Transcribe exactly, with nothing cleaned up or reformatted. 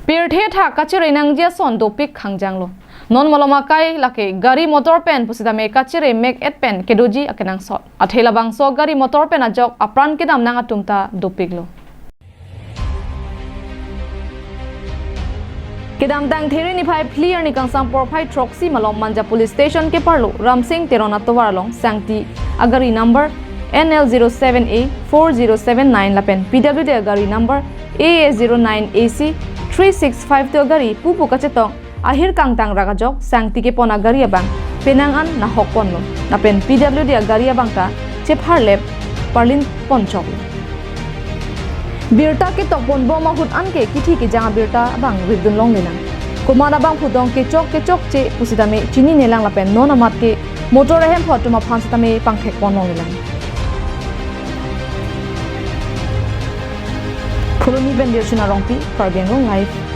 Pirthe thak kachere nangji ason dopik khangjanglo. Non malom akai lake gari motor pen pusitame kachere mek et pen kedoji akenangsot. Athe labangso gari motor pen ajok apran kedam nang atum ta dopiklo. Kedamtang There niphai phli arni kangsam porphai throksi malom Manja Police Station keparlo Ramsing Teron atovar along sangti agari number N L zero seven A four zero seven nine lapen P W D agari number A A zero nine A C three six five two agari pupu kachetong ahir kangtang rak ajok sangti kepon agari abang penang an nahok ponlo lapen P W D agari abang ta chepharlep parlin ponchok. Birta ketok ponbom ahut anke kithi kejang abirta abang ripdun longlelang. Komat abangphu dong kechok kechokche pusitame chininelang lapen non amat ke motor ahemphu atum aphan sitame pangthek pon longlelang. Phuloni pen Dirshuna Rongpi, Karbi Anglong Live.